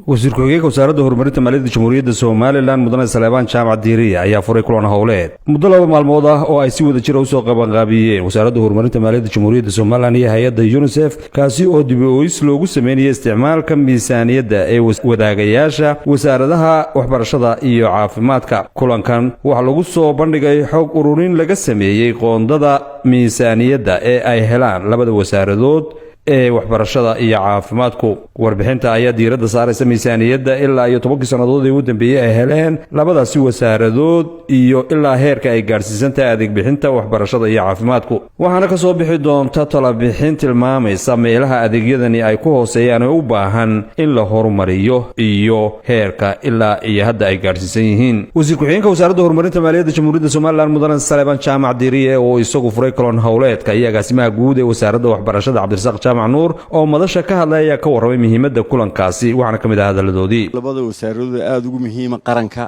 Wasiir ku-xigeenka Wasaaradda Horumarinta Maaliyadda Jamhuuriyadda Somaliland, Mudane Saleebaan Jaamac Diiriye, ayaa furay kulan howleed muddo 2 maalmood ah oo ay si wada jira usoo qabanqaabiyeen Wasaaradda Horumarinta Maaliyadda Jamhuuriyadda Somaliland iyo hay-adda UNICEF, kaasi oo dib u eegis loogu sameynayay isticmaalka miisaaniyadda ee wadaagayaasha wasaaradaha waxbarashada iyo caafimaadka. Kulankan waxaa lagu soo bandhigay xog ururin laga sameeyey qoondada miisaaniyadda ee ay helaan labada wasaaradood ee waxbarashada iyo caafimaadku. Warbixinta ayaa diiradda saaraysa miisaaniyadda ilaa iyo 10kii sannadood ee ugu dambeeyey ay heleen labadaasi wasaaradood iyo ilaa heerka ay gaadhsiisan tahay adeeg bixinta waxbarashada iyo caafimaadku. Waxaana ka soo bixi doonta talabixin tilmaamaysa meelaha adeegyadani ay ku hooseeyaan ee u baahan in la horumariyo iyo heerka ilaa iyo hadda ay gaadhsiisan yihiin. Wasiir ku-xigeenka Wasaaradda Horumarinta Maaliyadda Jamhuuriyadda Somaliland, Mudane Saleebaan Jaamac Diiriye, oo isagu furay kulan howleedka, iyo agaasimaha guud ee Wasaaradda Waxbarashada, Cabdirasaaq Jaamac Nuur, oo madasha ka hadlay, ayaa ka warramay muhiimadda kulankaasi. Waxaana ka mid ah hadalladoodii: Labada wasaaradood aada ugu muhiima qaranka,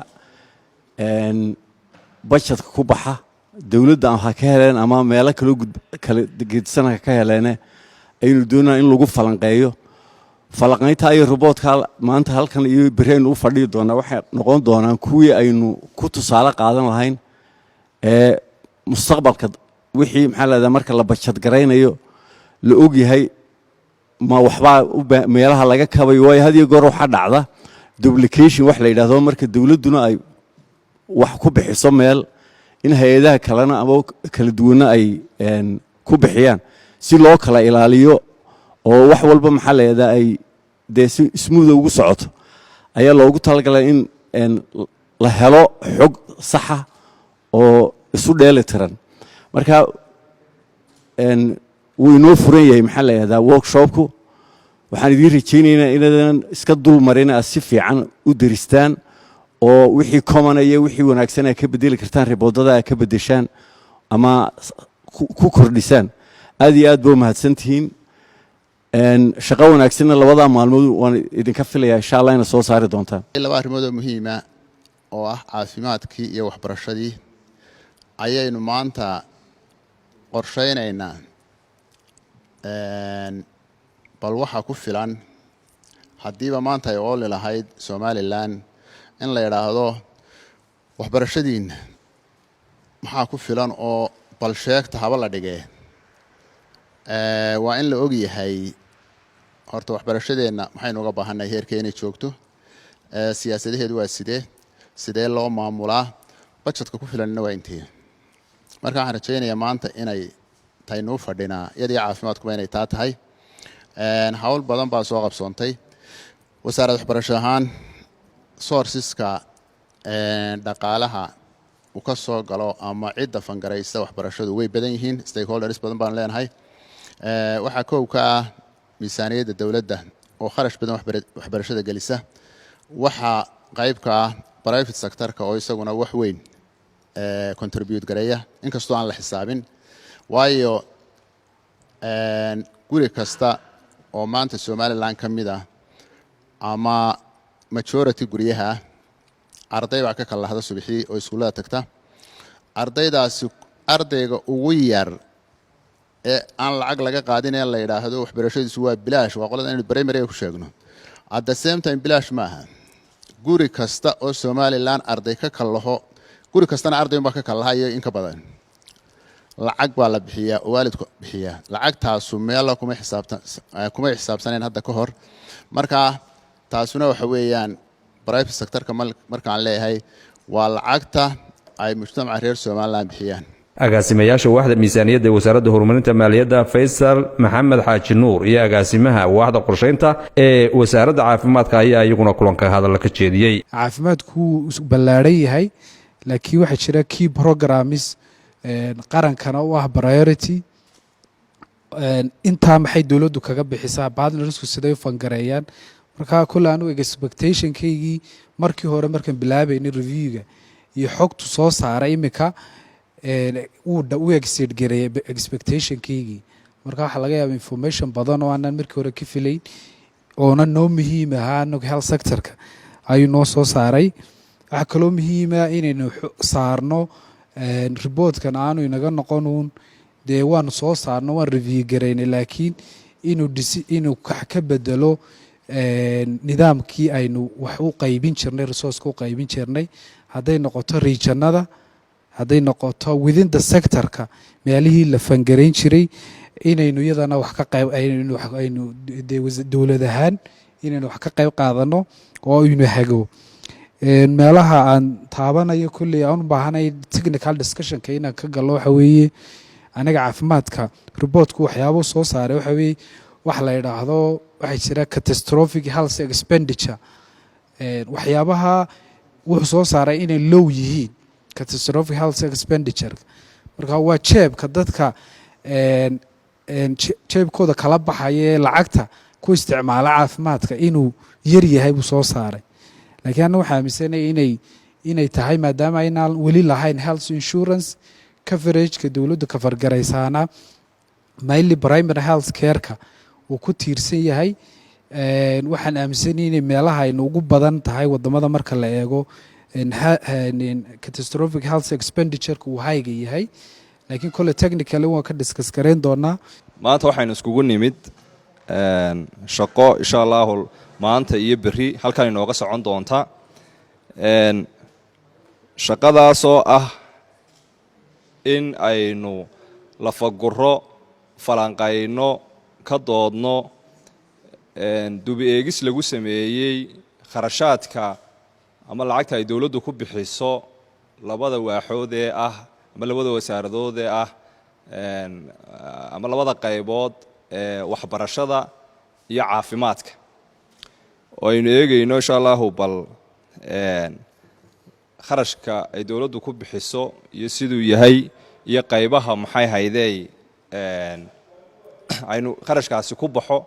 budgetka ku baxa dowladda ha ka heleen ama meelo kaloo kala gedisan ha ka heleene, aynu doonaa in lagu falanqeeyo. Falanqaynta iyo reportka maanta halkan iyo beri aynu u fadhiyi doonaa waxay noqon doonaan kuwii aynu ku tusaale qaadan lahayn ee mustaqbalka wixii, maxaa leedahay, marka la budget garaynayo la ogyahay ma waxbaa meelaha laga kabayo. Waayo, had iyo goor waxaa dhacda duplication wax la yidhaahdo, marka dowladduna ay wax ku bixiso meel, in hay-adaha kalena ama kala duwanna ay ku bixiyaan, si loo kala ilaaliyo oo wax walba, maxaa la yidhahdaa, ay dee si smooth ugu socoto ayaa loogu talagalay in la helo xog saxa oo isu dheeli tiran. Marka wuu inoo furan yahay, maxaa la yidhahdaa, workshopku. Waxaan idiin rajaynaynaa inaadan iska dul marin, aad si fiican u deristaan oo wixii common iyo wixii wanaagsan aad ka bedeli kartaan reportada aad ka beddeshaan ama ku kordhisaan. Aad iyo aad ba umahadsantihiin. Shaqo wanaagsanna labadaa maalmood waan idinka filayaa, insha Allah, ina soo saari doontaan. Laba arrimood oo muhiima oo ah caafimaadkii iyo waxbarashadii ayaynu maanta qorshaynaynaa. Bal waxaa ku filan haddiiba maanta ay ooli lahayd Somaliland in la yidhaahdo waxbarashadiinna maxaa ku filan oo bal sheegta haba la dhigee. Waa in la og yahay horta waxbarashadeenna maxaynu uga baahannahay, heerka inay joogto, siyaasadaheedu waa sidee, sidee loo maamulaa, budgetka ku filanna waa intee. Marka waxaan rajaynayaa maanta inay taynuu fadhinaa iyadii caafimaadkuba inay taa tahay. Hawl badan baa soo qabsoontay wasaaradda waxbarasho ahaan. Sourceska dhaqaalaha uu ka soo galo ama cidda fangaraysa waxbarashadu way badan yihiin, stakeholders badan baan leenahay. Waxaa kow ka ah miisaaniyadda dowladda oo kharash badan waxbarashada gelisa. Waxaa qayb ka ah private sectorka oo isaguna wax weyn contribute gareeya, inkastoo aan la xisaabin, waayo guri kasta oo maanta Somaliland ka mid ah ama majority guryaha, arday baa ka kallahda subaxii oo iskuullada tagta. Ardaydaasi, ardayga ugu yar ee aan lacag laga qaadin ee la yidhaahdo waxbarashadiisu waa bilaash, waa qolada aynu primaryga ku sheegno. At the same time, bilaash maaha. Guri kasta oo Somaliland arday ka kallaho, guri kastana arday unbaa ka kallahayo in ka badan, lacag baa la bixiyaa oo waalidku bixiyaa. Lacagtaasu meela kuma xisaabtan, kumay xisaabsanayn hadda ka hor. Marka taasuna waxa weeyaan private sectorka. Markaan leeyahay waa lacagta ay mujtamaca reer Somaliland bixiyaan. Agaasimayaasha waaxda miisaaniyadda ee Wasaaradda Horumarinta Maaliyadda, Faysal Maxamed Xaaji Nuur, iyo agaasimaha waaxda qorshaynta ee Wasaaradda Caafimaadka ayaa iyaguna kulanka hadalla ka jeediyey. Caafimaadku wuu ballaadhan yahay, laakiin waxaa jira key programs qarankana u ah priority. Intaa maxay dowladdu kaga bixisaa, partnersku siday u fangareeyaan? Marka kole anu expectationkaygii markii hore markaan bilaabaynay reviewga iyo xogtu soo saaray iminka wuu u exceed gareeyay expectationkaygii. Marka waxaa laga yaaba information badan oo aanan markii hore ka filayn oona noo muhiim ahaa anagu health sectorka ayuu noo soo saaray. Waxaa kaloo muhiima inaynu saarno reportkan aanu inaga noqon uun dee waanu soo saarno, waan review garaynay, laakiin inuu dhisi inuu wax ka bedelo. Nidaamkii aynu wax u qaybin jirnay, resourceka u qaybin jirnay, hadday noqoto regionada, hadday noqoto within the sectorka meelihii la fund-garayn jiray, inaynu iyadana wax ka qayb aynu dee dowlad ahaan inaynu wax ka qayb qaadano oo aynu hago. Meelaha aan taabanayo kolley aan u baahanay technical discussionka inaan ka gallo waxa weeye, aniga caafimaadka reportku waxyaabuu soo saaray waxa weeye wax la yidhaahdo, waxaa jira catastrophic health expenditure. Waxyaabaha wuxuu soo saaray inay low yihiin catastrophic health expenditure. Marka waa jeebka dadka jeebkooda kala baxaya ee lacagta ku isticmaala caafimaadka inuu yar yahay buu soo saaray. Laakiin anna waxaa aaminsanaya inay tahay maadaama aynaan weli lahayn health insurance coverageka dowladdu cover-garaysaana mainly primary health careka uu ku tiirsan yahay. Waxaan aaminsanay inay meelaha aynu ugu badan tahay wadamada marka la eego catastrophic health expenditureka uu high-ga yahay, laakiin kole technically waan ka discuss garayn doonaa. Maanta waxaynu iskugu nimid shaqo, insha Allahu, maanta iyo berri halkan inooga socon doonta, shaqadaasoo ah in aynu lafaguro, falanqayno, ka doodno dubi eegis lagu sameeyey kharashaadka ama lacagta ay dowladdu ku bixiso labada waaxood ee ah ama labada wasaaradood ee ah ama labada qaybood ee waxbarashada iyo caafimaadka, oo aynu eegayno, insha Allahu, bal kharashka ay dowladdu ku bixiso iyo siduu yahay iyo qaybaha maxay haydey aynu kharashkaasi ku baxo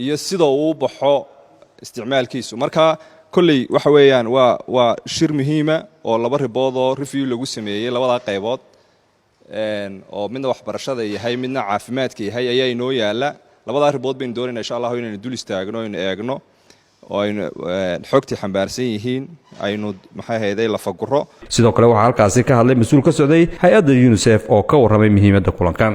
iyo sida uu baxo isticmaalkiisu. Marka kolley waxa weeyaan waa shir muhiima oo laba report oo review lagu sameeyey labadaa qaybood, oo midna waxbarashada yahay, midna caafimaadka yahay, ayaa inoo yaala. Labadaa report baynu doonayna, insha Allahu, inaynu dul istaagno, aynu eegno oo aynu xogtii xambaarsan yihiin aynu maxay hayday lafaguro. Sidoo kale waxaa halkaasi ka hadlay mas-uul ka socday hay-adda UNICEF oo ka warramay muhiimadda kulankan.